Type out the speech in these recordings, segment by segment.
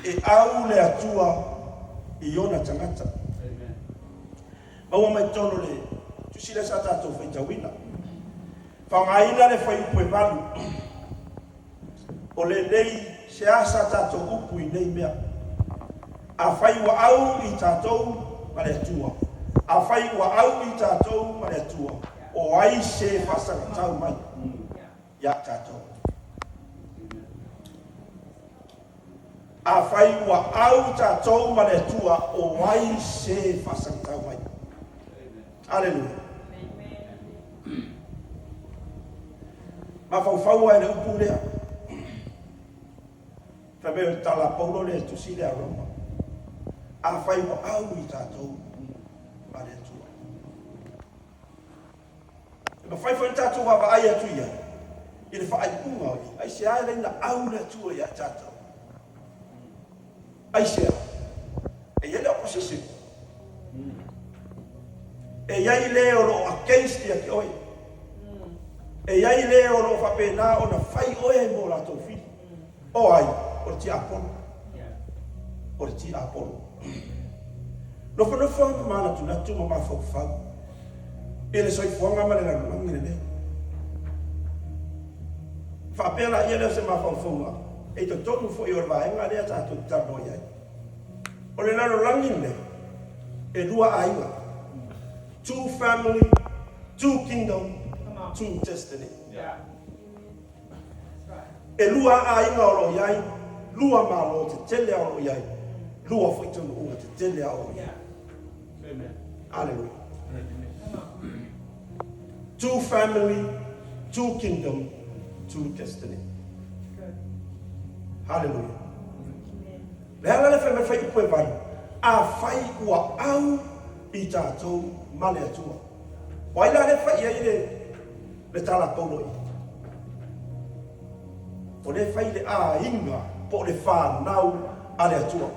E au le Atua i ona tagata. Maua mai totonu o le tusi lea sa tatou faitauina. Faaaogaina le fuaiupu e 8. O lenei, seasa tatou upu i nei mea. Afai ua au i tatou ma le Atua, afai ua au i tatou ma le Atua, o ai se faasagatau mai iā tatou? Afai ua au tatou ma le Atua, o ai se faasagatau mai? Aleluia. Mafaufau ai le upu lea. Fai mai o le tala a Paulo lea e tusi lea a Roma. Afai ua au i tatou ma le Atua. E mafai foi ona tatou vaavaai atu i ai i le faaiuga o i. Aisea e leai na au le Atua ia tatou? Aisea? E i ai le opposition. E i ai le o lo o against ia te oe. E i ai le o lo o faapena ona fai oe mo latou fili. O ai? O le tiapolo. O le tiapolo. Nofonofo ma manatunatu ma mafaufau i le soifuaga ma le lalolagi lenei. Faapea laia lea o se mafaufauga e i totonu foi o le vaega lea tatou te talanoa i ai. O le lalolagi lenei, e lua aiga. Two family, two kingdom, two destiny. E lua aiga o lo o i ai, lua malo tetele o lo o i ai, lua foi taunuuga tetele o lo o i ai. Aleluia. Two family, two kingdom, two destiny. Hallelujah. Le ala le fai mai fai upu e valu, afai ua au i tatou ma le Atua. O ai la le fai i ai le, le tala a Paulo i? O le fai le aiga po o le whanau a le Atua.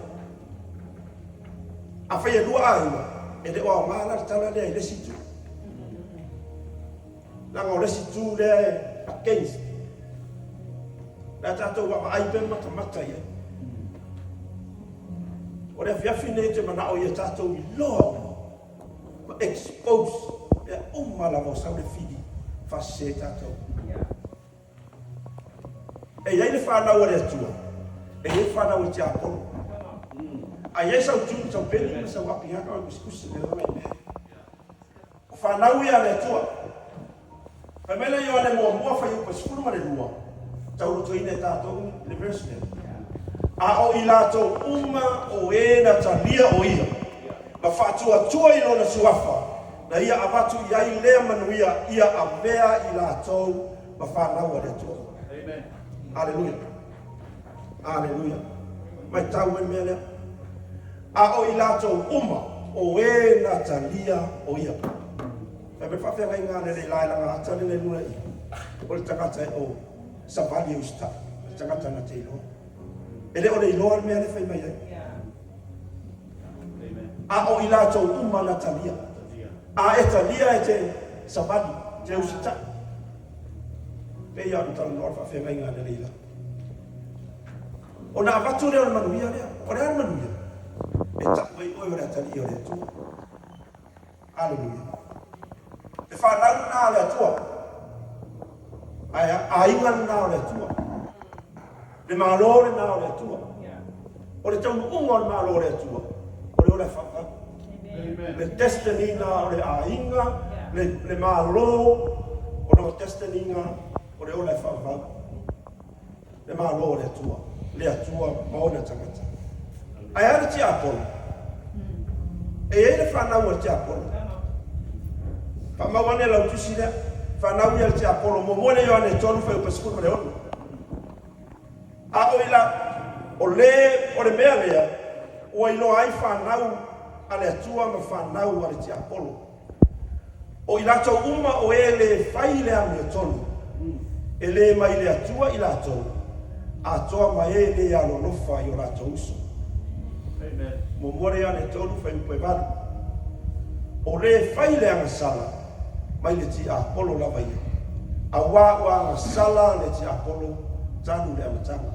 Afai e lua aiga, e le o aoga la le tala lea i le isi itu. Leaga o le isi itu lea e against. Le a tatou vaavaai pea matamata i ai. O le afiafi nei te manao ia tatou iloa uma ma expose mea uma lava o sau le fili faasese tatou. E i ai le fanau a le Atua, e i ai le fanau a le tiapolo. A i ai sau tune, sau peni ma sau api haka o kusikusi me lana i mea. O fanau ia a le Atua. Fai mai le Ioane muamua fuaiupu 12, taulotoina e tatou le verse lea. A o i latou uma o e na talia o ia, ma faatuatua i lona suafa, na ia avatu i ai lea manuia ia avea i latou ma fanau a le Atua. Aleluia. Aleluia. Matau ai le mea lea. A o i latou uma o e na talia o ia. Fai mai faafeagaiga a le la e laga ata le lua i o le tagata e o savali e usitai. O le tagata na te iloa. E le o le iloa le mea le fai mai ai. A o i latou uma na talia. A e talia e te savali, te usitai. Pei ona talanoa le faafeagaiga a le Leila. Ona avatu lea o le manuia lea. O le a le manuia? E tau ai oe o le atalii o le Atua. Aleluia. E fanau lena a le Atua. Ae aiga lena o le Atua. Le malo lena o le Atua. O le taunuuga o le malo o le Atua, o le ola e faavavau. Le destiny na o le aiga, le, le malo, o le destiny na o le ola e faavavau. Le malo o le Atua, le Atua ma ona tagata. Ae a le tiapolo? E i ai le fanau a le tiapolo. Faamau ane lau tusi lea. Fanau ia le tiapolo. Muamua le Ioane 3 fuaiupu 16. A o i la, o le, o le mea lea, ua iloa ai fanau a le Atua ma fanau a le tiapolo. O i latou uma o e lē fai le amiotonu, e lē mai le Atua i latou, atoa ma e lē alolofa i o latou uso. Muamua le Ioane 3 fuaiupu e 8. O lē fai le agasala mai le tiapolo lava ia, auā ua agasala le tiapolo talu le amataga.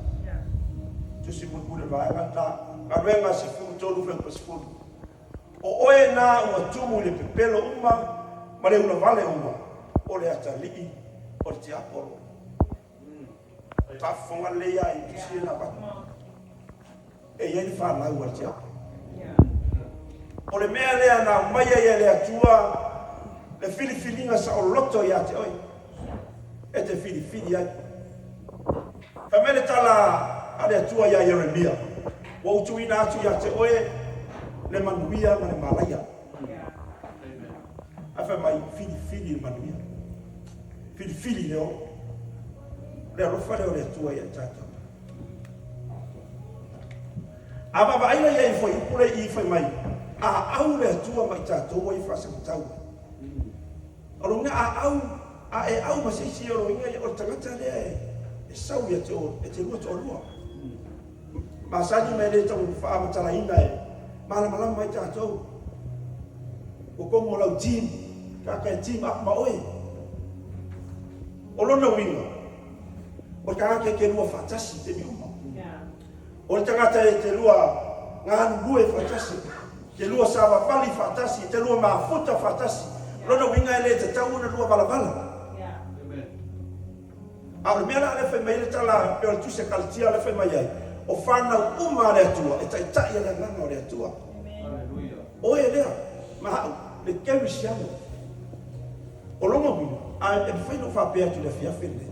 Tusi mulimuli o le vaega lena, Galuega 13 fuaiupu 10. O oe na ua tumu i le pepelo uma ma le ulavale uma, o le atalii o le tiapolo. Faafofoga lelei lava i tusi ia na avatu. E i ai le fanau a le tiapolo. O le mea lea na aumai ai e le Atua le filifiliga saoloto ia te oe, e te filifili ai. Fai mai le tala a le Atua ia Ieremia, Ua ou tuuina atu ia te oe le manuia ma le malaia. Ae fai mai, filifili le manuia. Filifili le ola. Le alofa lea o le Atua ia i tatou. A vaavaai la i ai i fuaiupu lea i i fai mai, a au le Atua ma i tatou ai e faasagatau ai. O lona uiga a au, a e au ma se isi, o lona uiga o le tagata lea e sau ia te oe, e te lua toalua. Masani ma e le tau faamatalaina e malamalama ai tatou. O totonu o lau team, tagata e team up ma oe. O lona uiga, o le tagata e te lua faatasi i taimi uma. O le tagata e te lua galulue faatasi, te lua savavali faatasi, te lua mafuta faatasi. O lona uiga e le tatau ona lua valavala. A o le mea la lea fai mai ai le tala pei o le tusi a Kalatia lea fai mai ai, o fanau uma a le Atua e taitai e le Agaga o le Atua. Oe lea ma au, le kerisiano. O lona uiga, a e mafai ona ou faapea atu i le afiafi lenei,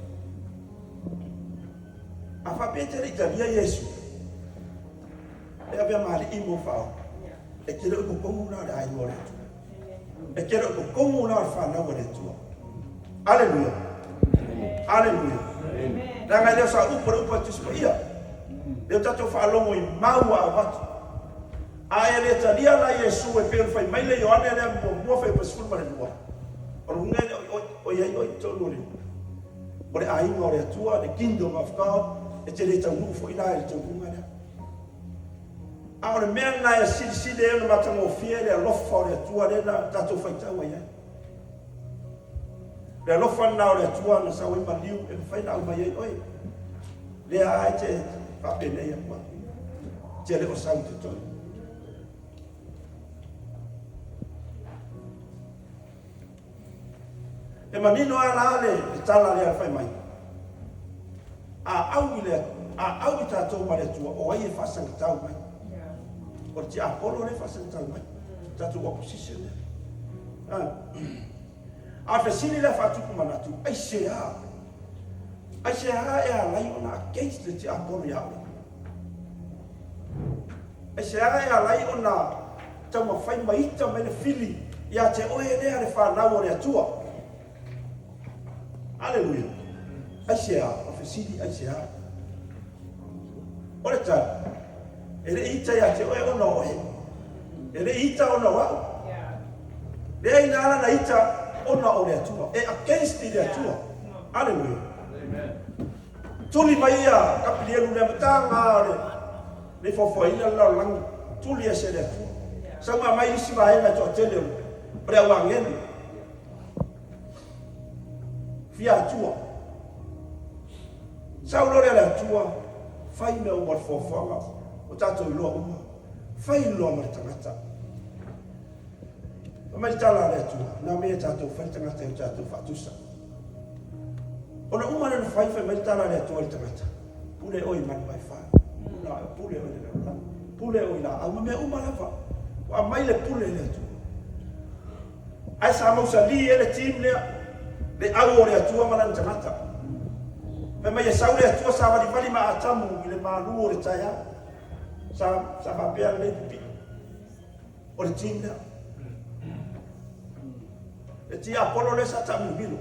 a faapea e te le i talia Iesu e avea ma Alii ma ou Faaola, e te le o i totonu la o le aiga o le Atua. E te le o i totonu la o le fanau a le Atua. Aleluia. Aleluia. Leaga e le o sa upu o le upu a le Tusi Paia. Lea ua tatou faalogo i mau ua avatu. A e le talia la Iesu e pei ona fai mai le Ioane lea muamua fuaiupu 12, o le uiga e le o i ai oe i totonu o le o le aiga o le Atua, the kingdom of God, e te le taunuu foi la i le taunuuga lea. A o le mea lena e silisili ai ona matagofie le alofa o le Atua lea na tatou faitau ai ai. Le alofa lena o le Atua na sau ai maliu e mafai ona aumai ai oe. Lea lava e te faapenei atu ai. Te le o sau i totonu. E manino lava la le tala lea fai mai. A au i le a au i tatou ma le Atua, o ai e faasagatau mai? O le tiapolo lea e faasagatau mai. Tatou opposition lea. A o le fesili lea faatupu manatu, aisea? Aisea e ala ai ona against le tiapolo ia oe? Aisea e ala ai ona taumafai ma ita mai le fili ia te oe lea le fanau o le Atua? Aleluia! Aisea? O le fesili, aisea? O le tali, e le i ita ia te oe ona o oe. E le i ita ona o au. Leai, na ala na ita ona o le Atua. E against i le Atua. Aleluia. Tuli mai ia Kapilielu i le amataga o le le foafoaina le lalolagi, tuli ese e le Atua. Sau ma aumai isi vaega e toatele o le au agelu. Fia Atua. Sau loa lea le Atua, fai mea uma o le foafoaga o tatou iloa uma. Fai loa ma le tagata. Fai mai le tala a le Atua, na mea tatou fai le tagata e o tatou faatusa. Ona uma lea ona fai, fai mai le tala a le Atua i le tagata, pule oe i manu vaefa, pule oe i le lalolagi, pule oe i laau ma mea uma lava. Ua aumai le pule i le Atua. Ae sa mausali ai le team lea, le au o le Atua ma lana tagata. Fai mai e sau le Atua savalivali ma Atamu i le malu o le taeao. Sa, sa faapea lelei pipii. O le team lea. Le tiapolo lea sa taamilomilo.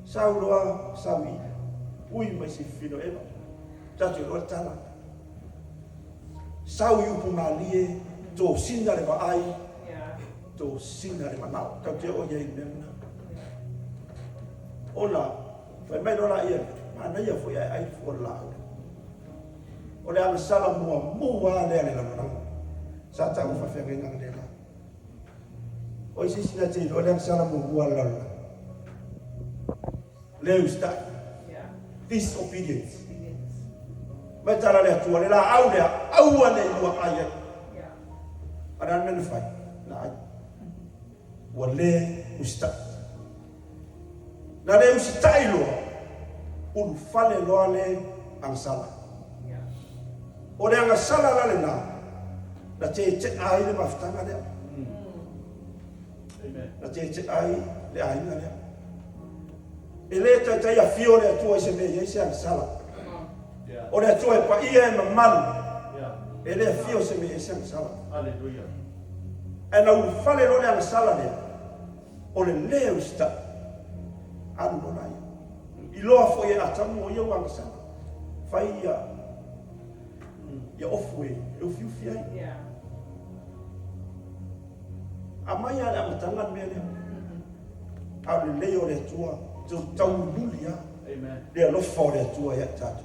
Sau loa, sau i, ui mai se fino Eva. Tatou iloa le tala. Sau i upu malie, tosina le vaai, tosina le manao. Tatou te oo i ai i le mea lena. Ona, fai mai loa laia, manaia foi ae ai le fua o le laau. O le agasala muamua lava lea a le lalolagi sa tau faafeagaiga analeila. O ai se isi na te iloa le agasala muamua a le lalolagi? Le usitai. Disobedience. Mai tala le Atua, le laau lea, aua ne i lua ai ai. A o le a le mea na fai? Na ai. Ua le usitai. Na le usitai loa, ulufale loa le agasala. O le agasala la lena, na tetea ai le mafutaga lea. Na tetea ai le aiga lea. E le taitai afio le Atua i se mea e i ai se agasala. O le Atua e paia e mamalu. E le afio i se mea e i ai se agasala. Ae na ulufale loa le agasala lea, o le lē usitai, alu loa laia. Iloa foi e Atamu o ia ua agasala. Fai ia ia ofu e ufiufi ai. Aumai lava i le amataga le mea lea. A o le lelei o le Atua, taumuli lava le alofa o le Atua ia i tatou.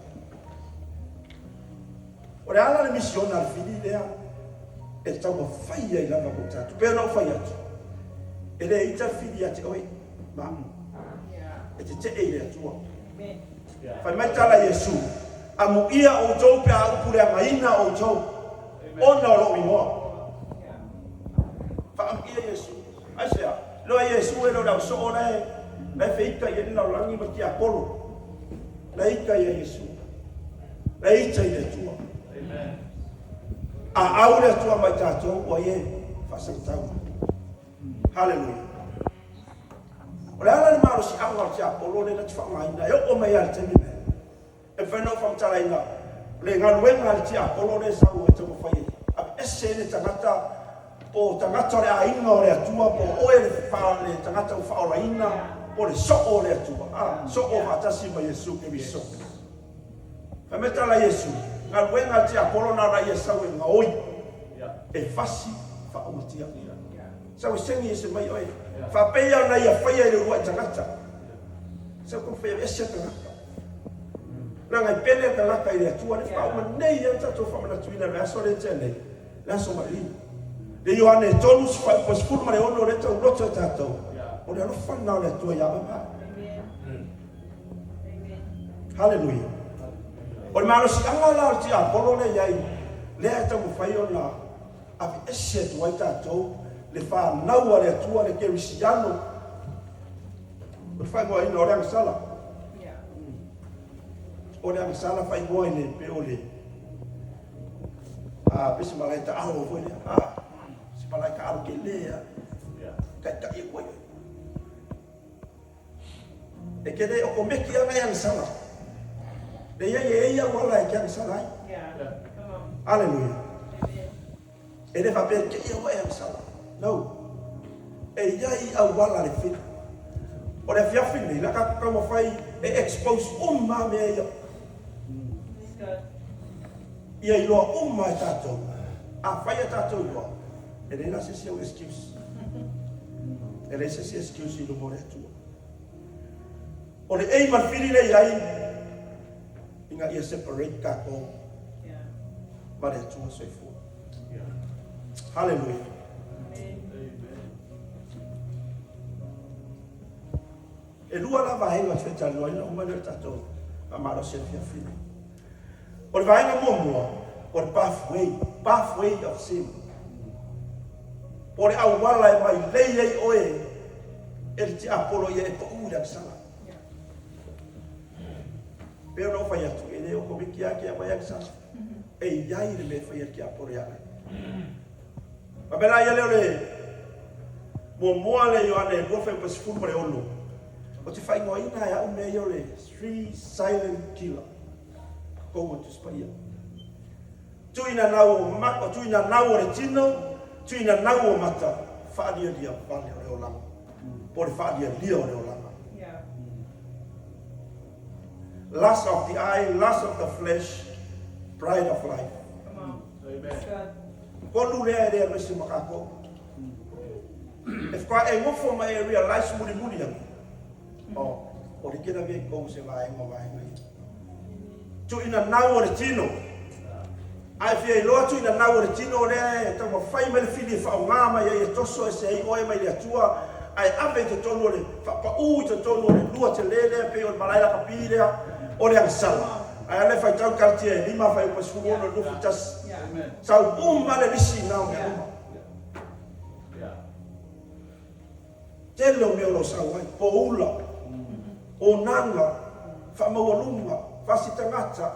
O le a la le misiona a le fili lea e taumafai ai lava mo tatou? Pei ona ou fai atu, e le ita le fili ia te oe, ma e tetee i le Atua. Fai mai tala a Iesu, Amuia outou pe a upuleagaina outou ona o lou igoa. Faamuia Iesu. Aisea? Iloa Iesu e le o le ausoo la e, la e feita i ai le lalolagi ma tiapolo. La e ita ia Iesu. La e ita i le Atua. A au le Atua mai tatou, ua ie faasagatau. Haleluia. O le a la le malosiaga o le tiapolo lea na te faaaogaina e oo mai lava i le taimi lenei? E mafai ona ou faamatalaina le galuega a le tiapolo lea e sau e taumafai e aveese ai le tagata po o tagata o le aiga o le Atua po o oe le, le tagata ua faaolaina po o le soo o le Atua. A, soo faatasi ma Iesu Keriso. Fai mai tala Iesu, galuega a le tiapolo na ona ia sau e gaoi, e fasi faaumatia. Sau e segi ese mai oe. Faapei ona ia faia i le uluai tagata. Sau taumafai e aveese tagata. Leaga e pele le tagata i le Atua, lea faatoa uma nei lava tatou faamanatuina i le aso lea na tea nei, le aso Malii. Le Ioane 3:16 lea e tauloto e tatou, o le alofa lena o le Atua ia oe ma au. Haleluia. O le malosiaga la o le tiapolo lea e i ai, lea e taumafai ona aveese atu ai tatou le fanau a le Atua, le kerisiano, o le faaigoaina o le agasala. O le agasala faaigoa i le pe o le a pe se malae taalo foi lea. A se malae taalo tele a. Taitai atu ai. E te le okomeki ana e agasala. Leai e ai auala e te agasala ai. Aleluia. E le faapea te ia ua e agasala. No. E i ai auala le fili. O le afiafi lenei, la tatou taumafai e expose uma mea ia. Ia iloa uma e tatou. Afai a tatou iloa, e leai la se isi au excuse. E leai se isi excuse i luma o le Atua. O le aim a le fili lea i ai, ina ia separate tatou ma le Atua soifua. Hallelujah. E lua la vaega ou te fia talanoaina uma lea o le tatou faamalosi afiafi nei. O le vaega muamua, o le pathway, pathway of sin. Po o le auala e mailei ai oe e le tiapolo ia e pau i le agasala. Pei ona ou fai atu, e le o komiti lava ke aumai agasala. E i ai le mea e fai e le tiapolo ia oe. Faapea la ia lea o le muamua le Ioane 2:16, ou te faaigoaina e au mea ia o le three silent killer. Totonu o le Tusi Paia. Tuinanau o ma, o tuinanau o le tino, tuinanau o mata, faalialia vale o le olaga. Po o le faalialia o le olaga. Lust of the eye, lust of the flesh, pride of life. Tonu lea e le alu ese ma tatou. E faatoa e nofo ma e realize mulimuli ane, oh, o le kena mea i totonu o se vaega o vaega ia. Tuuina nau o le tino. A e fia iloa tuuina nau o le tino o lea e taumafai mai le fili e faaaoga mai ai e toso ese ai oe mai le Atua ae ave i totonu o le faapau i totonu o le lua tele lea pei o le malae lakapi lea o le agasala. Ae a le faitau Kalatia e 5 fuaiupu 16 i le 21. Sau uma le lisi i na o mea uma. Tele o mea o lo o sau ai, poula, onaga, faamaualuga, fasi tagata,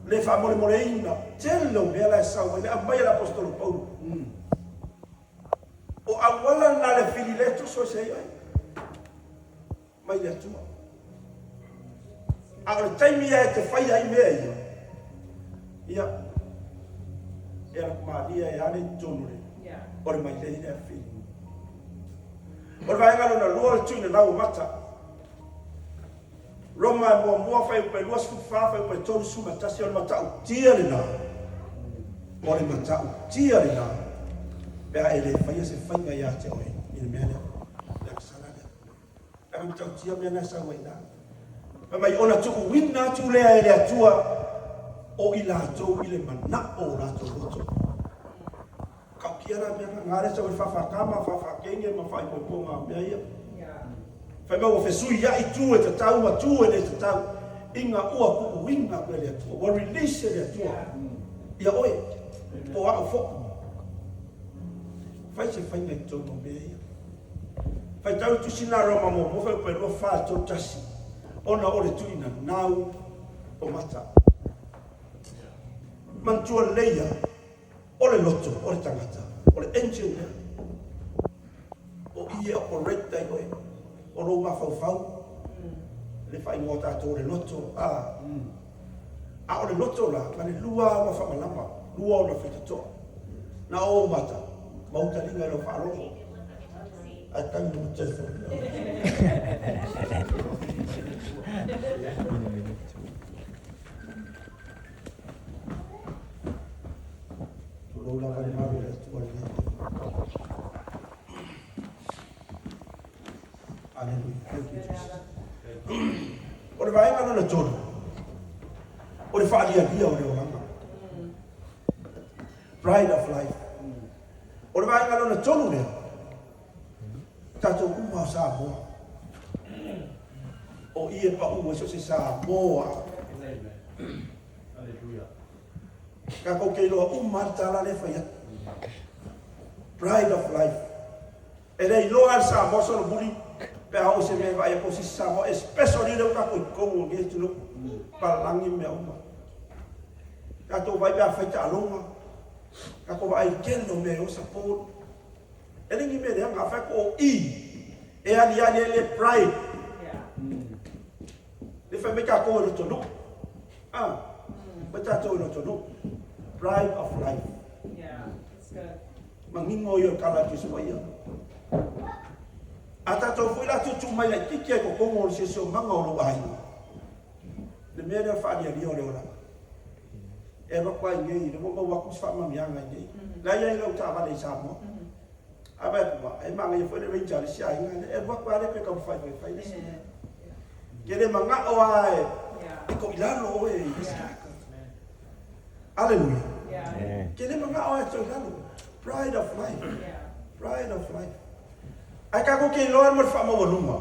le faamolemoleina, tele o mea la e sau ai, le aumai a le Aposetolo Paulo. O auala na le fili lea e toso ese ai oe mai le Atua. A o le taimi lava e te faia ai mea ia, ia, e ala malie ai lava le i totonu o le mailei lea fili. O le vaega lona lua o le tuuina lau o mata. Roma e muamua fuaiupu e 24 fuaiupu e 31 o le matautia lena. O le matautia lena pe a e le faia se faiga ia te oe i le mea lea. Le agasala lea. Leaga matautia mea na e sau ai i ina. Fai mai ona tuuina atu lea e le Atua o i latou i le manao o latou loto. Tautia la mea na, na lea sau ai faafaata ma faafaakenge ma faaipoipoga o mea ia. Fai mai ua fesuiai tu e tatau ma tu e le tatau ina ua tuuina atu e le Atua. Ua release e le Atua ia oe po o au foi. Fai se faiga i totonu o mea ia. Faitau le tusi lena a Roma muamua fuaiupu e 2, 4, 3, 1, ona o le tuuina nau o mata. Manatua lelei ia, o le loto o le tagata, o le engine lea. O i e operate ai oe, o lou mafaufau, le faaigoa tatou o le loto, a. A o le loto la, na le lua lava ona faamalama, lua ona faitotoa. Na o ou mata, ma ou taliga i lau faalogo. Ae tagi mo telefoni. Tulou lava le malu o le Atua i lenei taimi. Aleluia. Thank you, Jesus. O le vaega lona tolu, o le faalialia o le olaga. Pride of life. O le vaega lona tolu lea, tatou uma o Samoa. O i e pau ai so o se Samoa. Tatou te iloa uma lava le tala lea e fai atu. Pride of life. E le iloa lava e le Samoa solomuli pe a oo i se mea e vaai atu o se isi Samoa, especially lea ua tatou i totonu o lenei atunuu, palalagi mea uma. Tatou vaai pe a fai taaloga, tatou vaai i le tele o mea e o support. E le ni mea leaga, afai atu o i e aliali ai le pride. Le fai mai tatou e lotonuu. Ah, mai tatou e lotonuu. Pride of life. Yeah, it's good. Manino ia o le tala a Jesu Paia. A tatou foi la tuutuu mai laitiiti ai totonu o le siosiomaga o lou aiga, le mea lea o le faalialia o le olaga. E alu atu lava i inei, lea ua maua atu se faamanuiaga i inei. La e i ai lau taavale i Samoa. A vaai atu, e manaia foi le Ranger a le isi aiga lea. E alu atu lava lea toe taumafai mai e fai le isi mea. E le manao lava e toilalo oe i le isi tagata. Aleluia. Ke le manao lava e toilalo. Pride of life. Pride of life. Ae tatou te iloa mo le faamaualuga.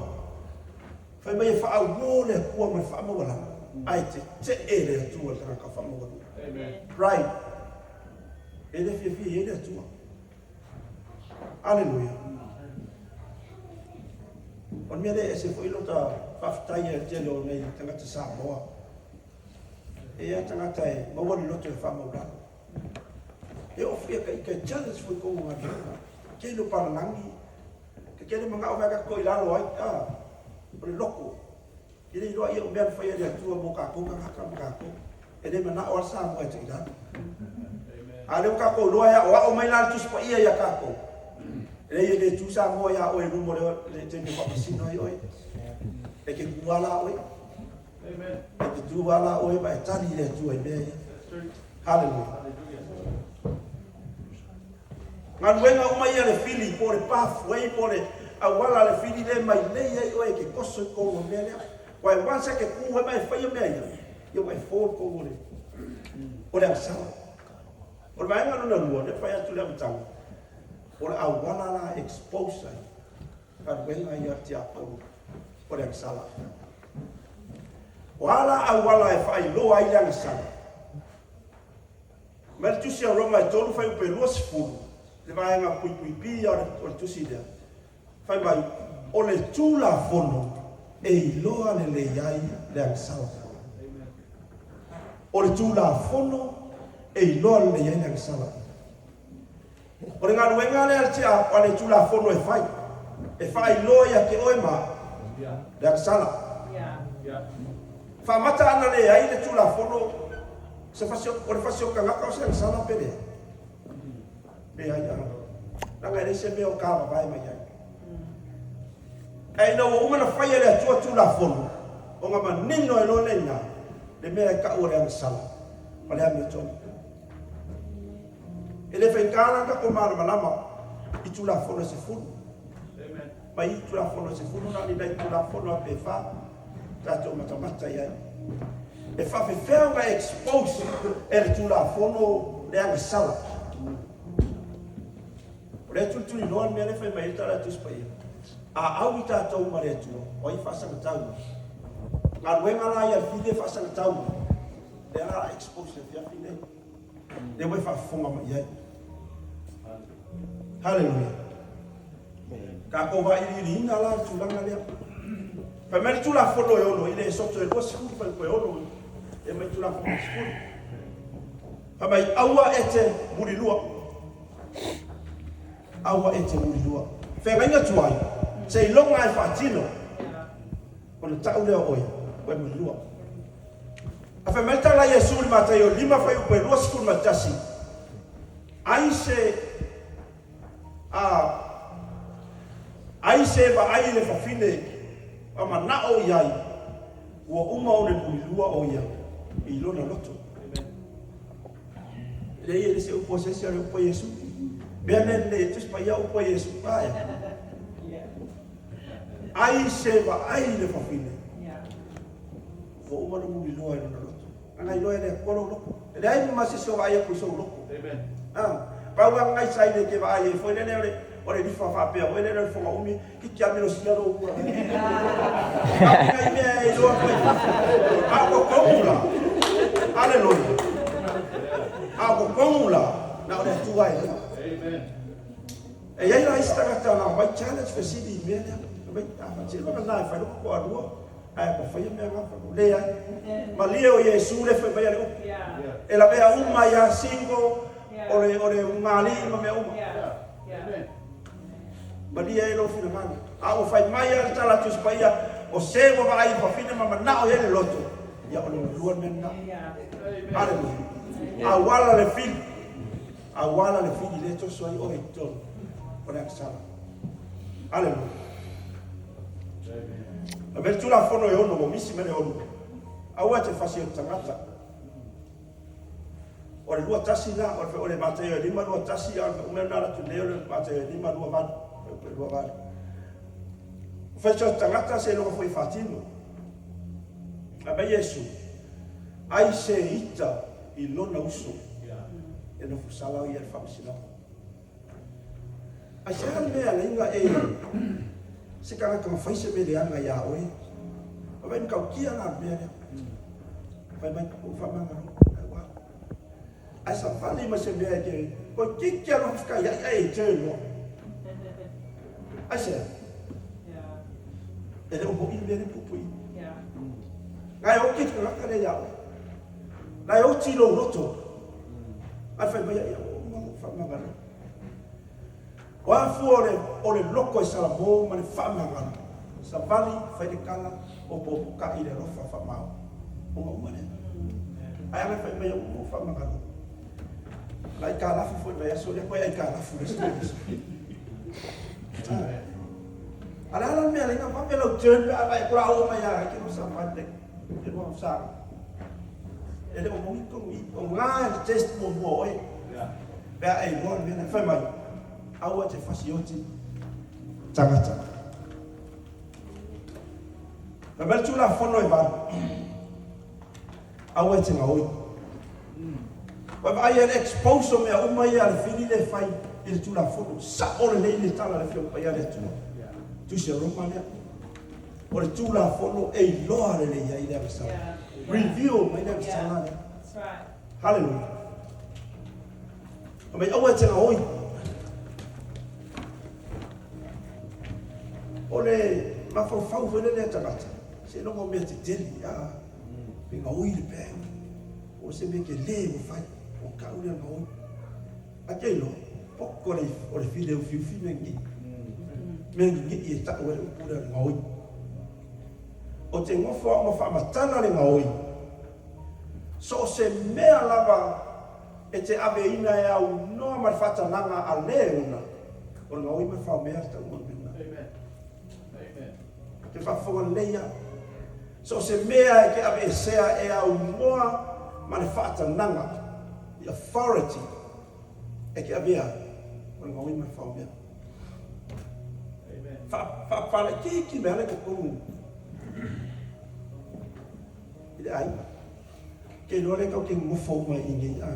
Fai mai e faauo le Atua ma le faamaualalo, ae tetee le Atua i le tagata faamaualuga. Pride. E le fiafia i ai le Atua. Aleluia. O le mea lea e ese foi lota faafetai ai i le tele o nai tagata Samoa. E i ai tagata e maua le loto e faamaulalo. E oo foi ia ita e challenge foi kou galuega. Tele o palalagi, ke tele manao vaega tatou i lalo ai, a, o le loto. E le iloa ia o mea na faia e le Atua mo tatou tagata ma tatou. E le manao lava le Samoa e tuu i lalo. A o lea ua tatou iloa e aoao mai la le Tusi Paia ia tatou. E leai e le tu Samoa ia oe i luma o le taimi e faamasino ai oe. E te tu lava la oe. E te tu lava la oe ma e tali i le Atua i mea ia. Hallelujah. Galuega uma ia a le fili, po o le pathway, po o le auala a le fili lea e mailei ai oe e te toso i totonu o le mea lea. Aua e once e te tu ai ma e faia mea ia, ia ua e fo i totonu o le, o le agasala. O le vaega lona lua, lea ua fai atu i le amataga, o le auala la e expose ai galuega ia a le tiapolo o le agasala. O a la auala e faailoa ai le agasala? Mai le Tusi a Roma e 3 fuaiupu e 20, le vaega puipuipi ia o le tusi lea, fai mai, O le Tulafono e iloa lelei ai le agasala. O le Tulafono e iloa lelei ai le agasala. O le galuega lea a le Tulafono e fai, e faailoa ia te oe ma au le agasala. Faamata ana leai le Tulafono, o le fasi o le tagata o se agasala pe leai? Leai, leaga e leai se mea o tavavae mai ai. Ae ina ua uma ona fai e le Atua Tulafono, ona manino ai loa lea i ina le mea e tau o le agasala ma le amiotonu. E le faigata la ona tatou malamalama i Tulafono e 10. Mai i Tulafono e 10 na o ni nai Tulafono lava pe 4 tatou matamata i ai. E faapefea ona expose e le Tulafono le agasala? O lea e tulituliloa le mea lea e fai mai ai le Tala a le Tusi Paia, A au i tatou ma le Atua, o ai e faasagatau mai? Galuega la ia a le fili e faasagatau mai, lea la a expose i le afiafi lenei. Lea ua e faafofoga mai i ai. Haleluia. Tatou vailiiliina la le tulaga lea. Fai mai le Tulafono e 6 i le Esoto e 20 fuaiupu e 6 e mai Tulafono e 10. Fai mai, aua e te mulilua. Aua e te mulilua. Feagaiga tuai, seiloga e faatino ona tau lea o oe, ua e mulilua. A fai mai le tala a Iesu i le Mataio 5 fuaiupu e 21, ai se a ai se vaai i le fafine ma manao i ai, ua uma ona mulilua o ia i lona loto. Leai, e le se upu a se isi, a o le upu a Iesu. Mea lea lelei e Tusi Paia upu a Iesu. Ae. Ai se vaai i le fafine. Ua uma ona muliloa i lona loto. Ana iloa e le Atua lou loto. E leai ma se isi o vaai atu i sou loto. Amen. Ah, pau lava nai sai le te vaai ai foi lele o le o le lifa faapea foi lele o le foga umi ki te amilosia lou ua. Au nai mea e iloa koe i fafo. A o totonu la. Aleluia. A o totonu la, na o le Atua e iloa. Amen. E i ai la isi tagata na aumai challenge fesili i mea lea. Fai mai, a faatino lena e fai lou toalua. Ae ua faia mea gafa. Leai. Malie o Iesu le fai mai a le upu. E lavea uma ai lava single, o le, o le ulugalii ma mea uma. Malie ai lou finagalo. A ua fai mai lava le tala a Tusi Paia, o se ua vaai i fafine ma manao i ai le loto, ia o le lua le mea lena. Aleluia. Auala le fili. Auala le fili lea e toso ai oe i totonu o le agasala. Aleluia. Fai mai le Tulafono e 6, ua misi mai le 6. Aua e te fasi o le tagata. O le 21 la, o le Mataio e 5, 21, a o le umea na alatu nei o le Mataio e 5, 28. 28. O fasi o le tagata seiloga foi e faatino. Fai mai Iesu, ai se ita i lona uso e nofo sala ia i le faamasinoga. Aisea le mea e ala ai ona e se tagata na fai se mea leaga iā oe? Fai mai, matautia la le mea lea. Fai mai, ua faamagalo, ai ua alu. Ae savali mai se mea e te, toeitiiti lava ona fetaiai ae e turn loa. Aisea? E le o moni le mea lea e puipui. Na e oti le tagata lea iā oe. Na e oti lou loto. Ae fai mai, ia ua uma ona faamagalo. O a fua o le, o le loto e salamo ma le faamagalo, savali, fai le tala, opoopotaʻi i le alofa faamao. Ona uma lea. Ae ana fai mai, ua uma ona faamagalo. Na aitalafu foi i le vaiaso lea, toe aitalafu le isi vaiaso. A le a la le mea e ala ai ona vave lau turn pe a vaai atu o le a oo mai lava, e te lua savali le, te lua sa. E le o moni tonu i, o gā le test muamua o oe. Pe a e iloa le mea lena. Fai mai, aua e te fasioti tagata. Fai mai le Tulafono e 8, aua e te gaoi. Ua vaai ai le expose o mea uma ia a le fili lea e fai i le Tulafono. Sao lelei le tala a le Afioga Paia a le Atua. Tusi a Roma lea. O le Tulafono e iloa lelei ai le agasala. Reveal mai le agasala lea. Hallelujah. Fai mai aua e te gaoi. O le mafaufau foi lele a tagata, seiloga o mea tetele, a, pe gaoi le bag, o se mea tele ua fai, o tau lea gaoi. Ae te iloa, poko o le file ufiufi mea gigii. Mea gigii e tau ai le upu lea o le gaoi. O te nofo au ma faamatala le gaoi. So o se mea lava e te aveina e aunoa ma le faatanaga a le ona, o le gaoi ma le faomea le tauga o le mea lena. Te faafofoga lelei lava. So o se mea e te aveesea e aunoa ma le faatanaga, the authority, e te avea ai, o le gaoi ma le faomea. Faapalaitiiti mai lava i totonu i le aiga. Ou te iloa lea tatou te nonofo uma i inei a.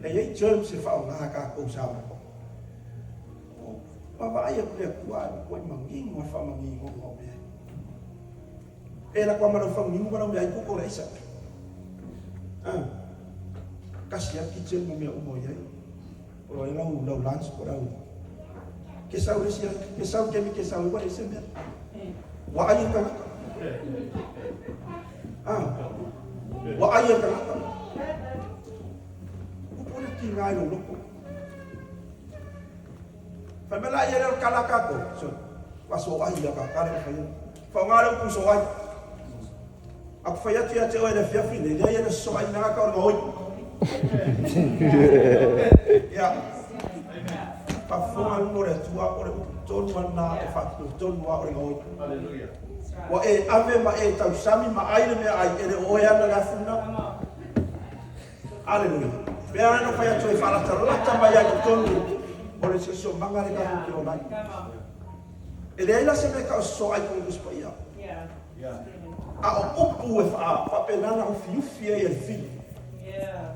E i ai terms e faaaoga a tatou Samoa. Ua vaai atu le Atua ae matuai manino le faamaninoga o mea. E la kua ma lau fauniu ma lau meaai kuko le aisa. Ah. Kasi lava kitchen ma mea uma o i ai. O lo ai lau lau lunch po lau ke sau le isi ke sau kemi ke sau ua le se mea. Ua ai e tagata. Ah. Ua ai e tagata. Upu le tiga i lou loto. Fai mai la ia lea o le kala a tatou. So, ua so ai ia ka kala ka fai. Faaaoga le upu so ai. A ku fai atu ia te oe le afiafi nei, leai e le so ai mea ka o le gaoi. Ia. Faafofoga luga o le Atua o le upu tonu lava lena e faatino tonu lava o le gaoi. Ua e ave ma e tausami ma ai le meaai e le o oe ana le afu lena. Aleluia. Pei lava ona fai atu e faalatalata mai ai totonu o le siosiomaga le tatou te ola ai. E leai la se mea e tau sosoa ai tonu Tusi Paia. A o upu e faapena ona ufiufi ai e le fili.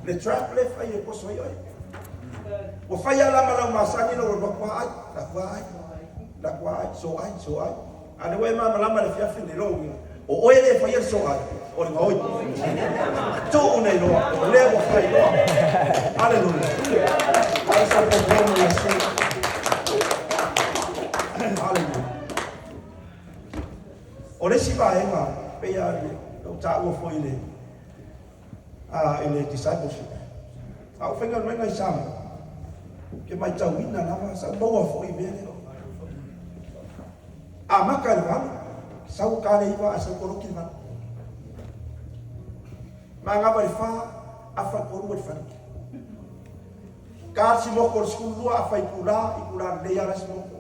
Le trap lea e fai e poso ai oe. Ua fai lava la ma lau masani lou alu atu ai, atu ai, atu ai, so ai, so ai. A lea ua e malamalama i le afiafi nei lou uiga, o oe e le faia le soai, o le gaoi. Tuu nei loa, o lea ua fai loa. Aleluia. Ai sa po mo Iesu. Aleluia. O le isi vaega, pei lava na ou taua foi i le, i le discipleship. A ou faigaluega i Samoa, ou te matauina lava, sa ou maua foi i mea lea. Amata i le 8, sau ta le 9 ae sau koloki le 8. Manava i le 4, afa i le 3 i le fale. Ta le simoko i le 12, afa i itula, itula lelei lava la simoko.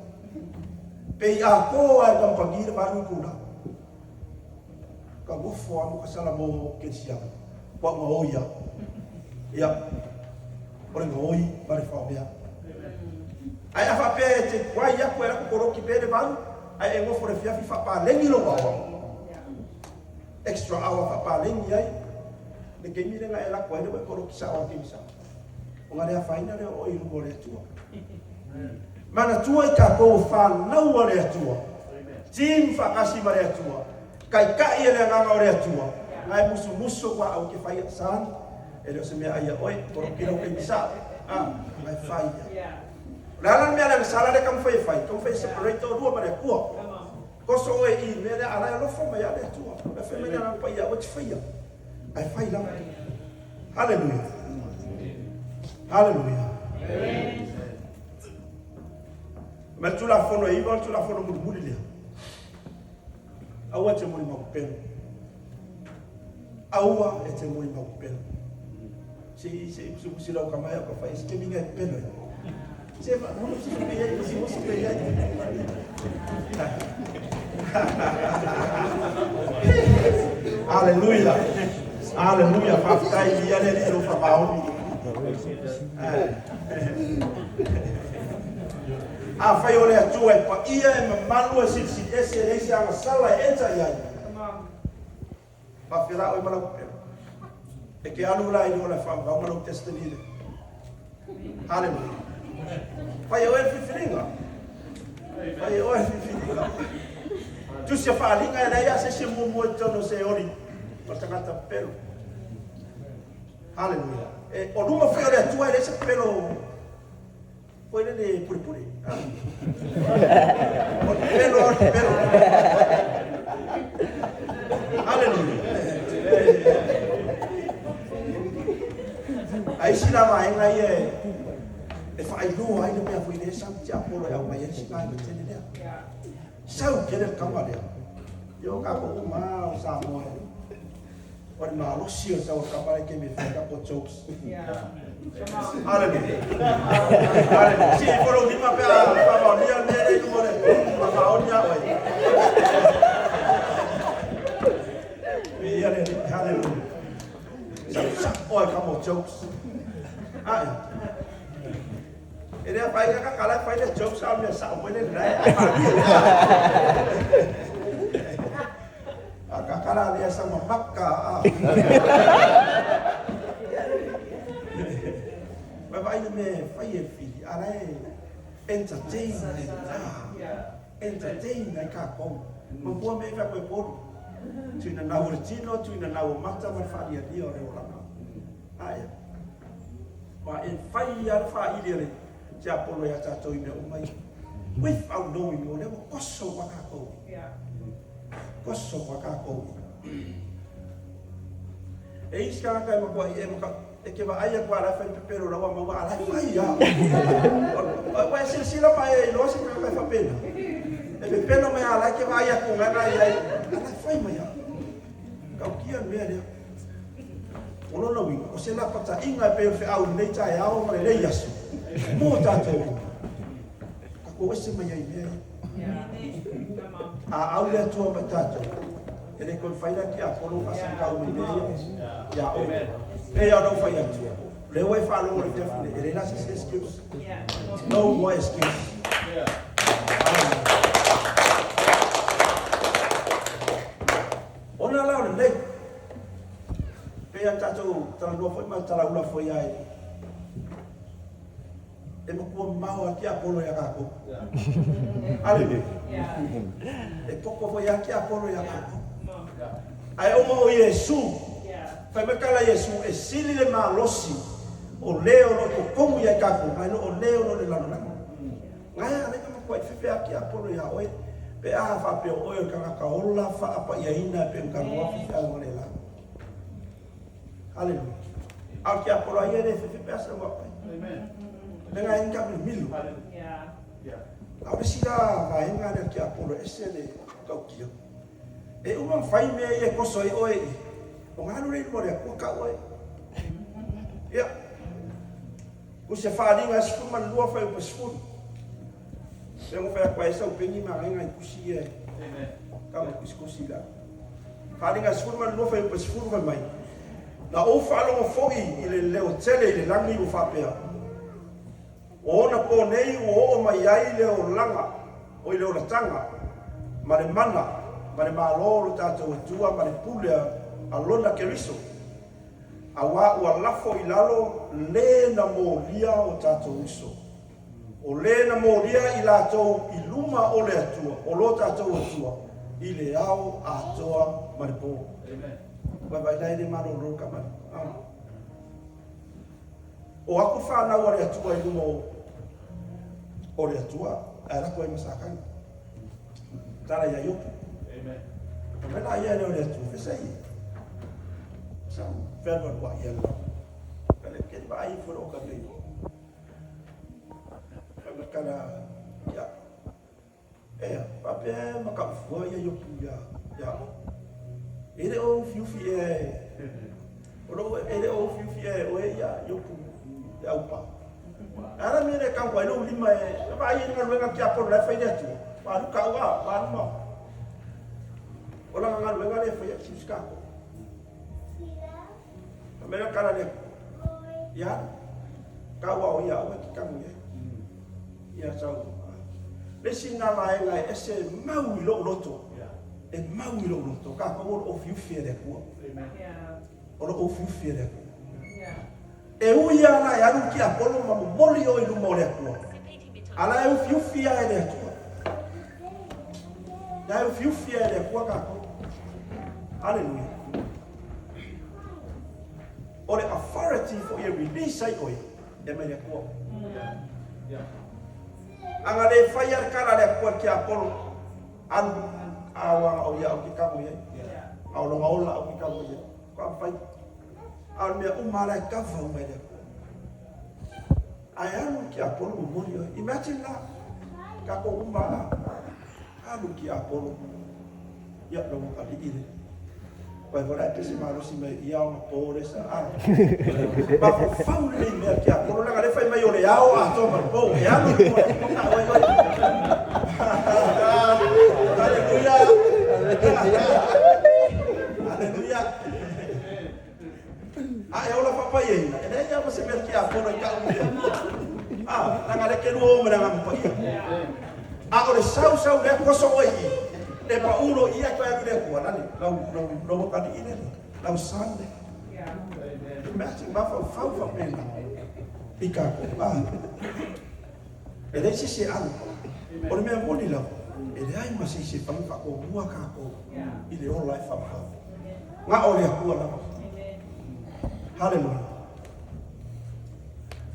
Pe i atoa lava i le kamupani le 8 itula. Ka nofo a mo ka sala mo kerisiano. Ua gaoi a. Ia. O le gaoi ma le faomea. Ae a faapea e te tuai atu e alu atu koloki pe le 8, ae e nofo i le afiafi faapaleni lou aoao. Extra hour faapaleni ai le taimi lea na e alu atu ai lea ua e koloki sao i le taimi sao. Ona le afaina lea o oe i luma o le Atua. Manatua i tatou o fanau a le Atua. Team faatasi ma le Atua. Taitai e le Agaga o le Atua. Ae musumusu ua au ke fai son. E le o se mea ai ia oe. Koloki lau taimi sao. Ah, ae fai ia. O le ala le mea le agasala lea taumafai e fai. Taumafai e separate oulua ma le Atua. Toso oe i le mea lea, a la e alofa mai lava le Atua. O le fai mai le Agaga Paia, aua e te faia. Ae fai lava. Haleluia. Haleluia. Ma le Tulafono e 9, o le Tulafono mulimuli lea. Aua e te molimau pepelo. Aua e te molimau pepelo. Se i se i musi lau kamae o ka fai se kemi ngai pepelo. Se ma musi pe iai, musi musi pe iai. Aleluia. Aleluia. Faafetai i ia le Alii lou faamaoni. Afai o le Atua e paia e mamalu e silisili ese e leai se agasala e enter i ai. Faafela oe ma lau pepelo. E te alu la i le ola faavavau ma lou destiny le. Hallelujah. Fai e oe le filifiliga. Fai e oe le filifiliga. Tusi a Faaaliga e leai lava se isi e muamua i totonu o Seoli o le tagata pepelo. Haleluia. E, o luma foi o le Atua e leai se pepelo foi lele pulepule. O le pepelo o le pepelo. Haleluia. A isi la vaega ia e faailoa ai le mea foi lea sau tiapolo e aumai ai si vaega tele lea. Sau tele le kama lea. Io kākou uma lava o Samoa e o le malosi o le sau o le kama lea e keme fai kākou jokes. Hallelujah. Hallelujah. Si i follow lima pe a faamaonia le mea lea i luma o le faamaoni a oe. Viia le Alii. Hallelujah. Sau sao oe kama o jokes. Ae. E le afaina ka kala e fai le jokes a o le mea sao foi le lena e ae malie. A ka kala lea sa mamaka a. Vai vai le mea e fai e fili, a la e entertain ai. Entertain ai kākou. Mapua mea i fai koe polu. Tuina nau o le tino, tuina nau o mata ma le faalialia o le olaga. Ae. Ma e fai lava le faaili a le tiapolo iā tatou i mea uma ia. Without knowing, o lea ua koso uma kākou. Koso uma kākou. E isi tagata e matuai e maka, e te vaai atu a la e fai le pepelo lau a maua a la e fai lava. Ua e silasila ma e iloa se tagata e faapena. E pepelo mai a la e te vaai atu gaga i ai, a la e fai mai lava. Tautia le mea lea. O lona uiga, o se lapataiga e pei o le feau i lenei taeao ma lenei aso mo tatou uma. Tatou ese mai ai i mea ia. A au le Atua ma tatou, e le toe mafai la tiapolo ona faasangau mai mea ia ia oe. Pei lava ona ou fai atu, o lea ua e faalogo i le afiafi nei, e leai la se isi excuse. No more excuse. Ona la o lenei, pei ona tatou talanoa foi ma talaula foi ai, e matua mamao lava tiapolo ia tatou. Aleluia. E poto foi lava tiapolo ia tatou. Ae ona o Iesu, fai mai tala Iesu, e sili le malosi o le o lo o i totonu ia i tatou, nai lo o le o lo o i le lalolagi. Gae a lea matuai fefe a tiapolo ia oe pe a faapea o oe o le tagata ola faapaiaina e pei ona talanoa faifeau analeila. Haleluia. A o le tiapolo a ia e le fefe pe a se ua oe. Le gae ni taamilomilo. A o le isi la vaega lea o le tiapolo e ese le tautia. E uma ona fai mea ia e toso ai oe i o galu lea i luma o le Atua tau oe. Ia. O se faaaliga e 12 fuaiupu e 10. Pei ona fai atu ai sau peni ma agaiga i tusi ia e tau ma tusitusi la. Faaaliga e 12 fuaiupu e 10 fai mai, Na ou faalogo foi i le leo tele i le lagi ua faapea, O ona po nei ua oo mai ai le olaga, oi le olataga, ma le mana, ma le Malo o lo tatou Atua ma le pule a lona Keriso. Auā ua lafo i lalo le na molia o tatou uso. O le na molia i latou i luma o le Atua, o lo tatou Atua, i le ao atoa ma le po. Vaivai la e le malolo le kamali. Ah. O aku fanau a le Atua i luma o, o le Atua, ae lako ai ma Satani. Tala ia Iopu. Amen. Mai la ia le o le Atua, fesa ia. Sa whenua rua ia la. Ka le ke ba ai fo o ka nei. Ka makala ia. E pa pe maka fua ia Iopu ia ia. E le o ufiufi e o lo e le o ufiufi e o e ia Iopu e au pa. Ala mea le kau ai lou lima e vaai i le galuega tiapolo la e fai le Atua. Ua alu kau a, ua alu ma. O lana galuega lea e faia siusi kākou. Ka mea kala le ia kau a o ia aua e te tagu i ai. Ia sau. Le isi nā vaega e ese e mau i lou loto. E mau i lou loto. Kākou o lo ufiufi e le Atua. O lo ufiufi e le Atua. E ui lava la e alu le tiapolo ma momoli oe i luma o le Atua, a la e ufiufi lava e le Atua. Lea e ufiufi ai e le Atua tatou. Aleluia. O le authority foi e release ai oe, e mai le Atua. A na le faia le tala a le Atua i le tiapolo, alu aua o ia au te tago i ai. A o lona ola au te tago i ai. Faatoa mafai. A o le mea uma lava la e cover uma e le Atua. Ae alu le tiapolo momoli oe. Imagine la, tatou uma lava, alu le tiapolo, ia lou atalii le. Vai foi la e pese malosi mai i ia ona po le sa a. Mafaufau lelei mea le tiapolo, leaga o lea e fai mai o le ao atoa ma le po, e alu i luga o le oe oe. Haleluia! Haleluia! A e ola faapaiaina, e leai lava se mea tiapono e tau mai. A, leaga o lea e te lua o ma le Agaga Paia. A o le sau sau lea toso oe i i, e pau loa i i ae toe alu i le Atua, lale, lau, lau, lau atalii lea, lau son lea. Imagine, mafaufau faapena i tatou. A, e leai se isi e alu. O le mea moni lava, e leai ma se isi e fai ma faatomua tatou i le ola e faapau. Na o le Atua lava. Haleluia.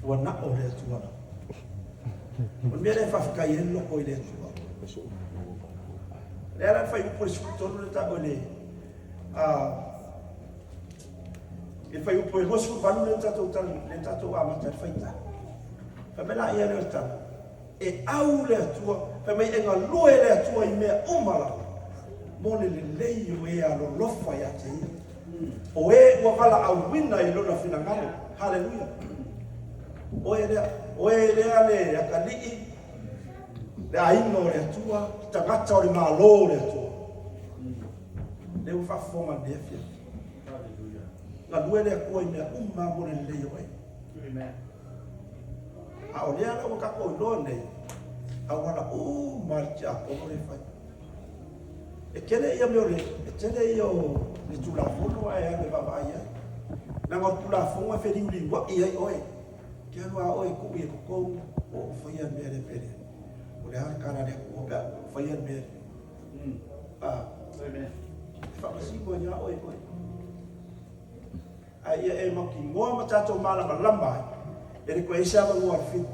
Ua na o le Atua lava. O le mea lea e faafetai ai le loto i le Atua. Lea la le fuaiupu e 13 le tau i le i le fuaiupu e 28 lea tatou tali le tatou amata i le faitau. Fai mai la ia lea o le tala. E au le Atua, fai mai e galue le Atua i mea uma lava, mo le lelei o e alolofa ia te ia, o e ua valaauina i lona finagalo. Haleluia! Oe lea, oe lea le atalii, le aiga o le Atua, le tagata o le Malo o le Atua. Lea ua faafofoga i lenei afiafi. Galue le Atua i mea uma mo le lelei o oe. A o lea la ua tatou iloa nei, auala uma le tiakono e fai. E tele ia mea o le, e tele ia o le Tulafono ae alu e vaavaai ai. Leaga o le Tulafono e feliuliuai ai oe. Te alu a oe e tuu i totonu o ou faia le mea lea pe lea. O le a le tala a le Atua pe a ou faia le mea lea. A, e faamasino ai lava oe oe. A ia e mautinoa ma tatou malamalama ai, e le toe i ai se avanoa o le fili.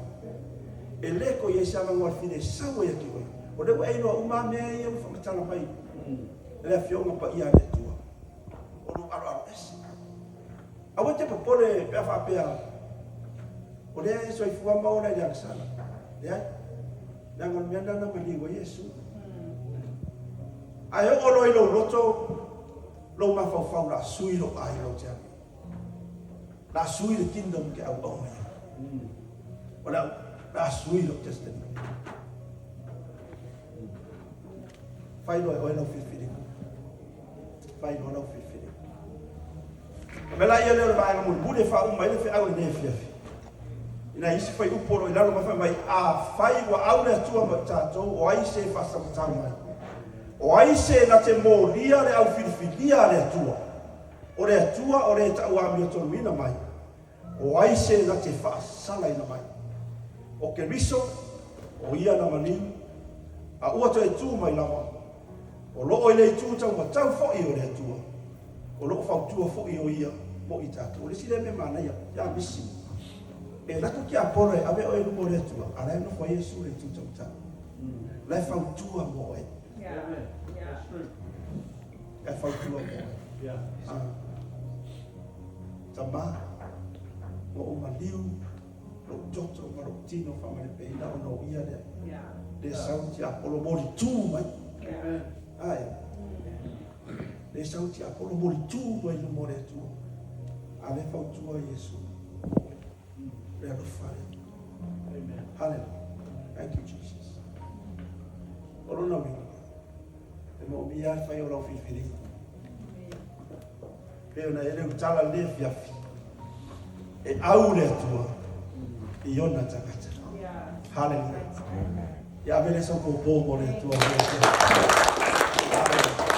E le toe i ai se avanoa o le fili e sau ai atu oe. O lea ua e iloa uma lava mea ia ua faamatala mai e le Afioga Paia a le Atua. O lou aloalo ese. Aua e te popole pe a faapea o lea e soifua ma ola i le agasala. Leai. Leaga o le mea lena na maliu ai Iesu. Ae oo loa i lou loto, lou mafaufau la sui lou aiga ou te alu ai. La sui le kingdom ke auauna ai. O le la sui lou destiny. Fai loa e oe lau filifiliga. Fai loa lau filifiliga. O mea la ia lea o le vaega mulimuli e faauma ai le feau i lenei afiafi. Ina isi fuaiupu o lo o i lalo mai fai mai, Afai ua au le Atua ma i tatou, o ai se e faasagatau mai? O ai se na te molia le au filifilia a le Atua? O le Atua o le e tauamiotonuina mai, o ai se na te faasalaina mai? O Keriso, o ia na maliu, a ua toe tu mai lava, o lo o i le itu taumatau foi o le Atua, o lo o fautua foi o ia mo i tatou. O le isi lea mea manaia, ia misi. E alu atu tiapolo e ave oe i luma o le Atua, a o la e nofo ai Iesu i le itu taumatau. O la e fautua mo oe. La e fautua mo oe. Tama, ua ou maliu lou toto ma lou tino faamalepeina ona o ia lea. Le sau tiapolo molitu mai. Ae. Le sau tiapolo molitu mai luma o le Atua. A lea fautua Iesu. Le alofa lea. Hallelujah. Thank you, Jesus. O lona uiga, e moomia lava le fai o lau filifiliga. Pei ona e le utala lenei afiafi, e au le Atua i ona tagata. Hallelujah. Ia ave lea sau poupou mo le Atua. Amen.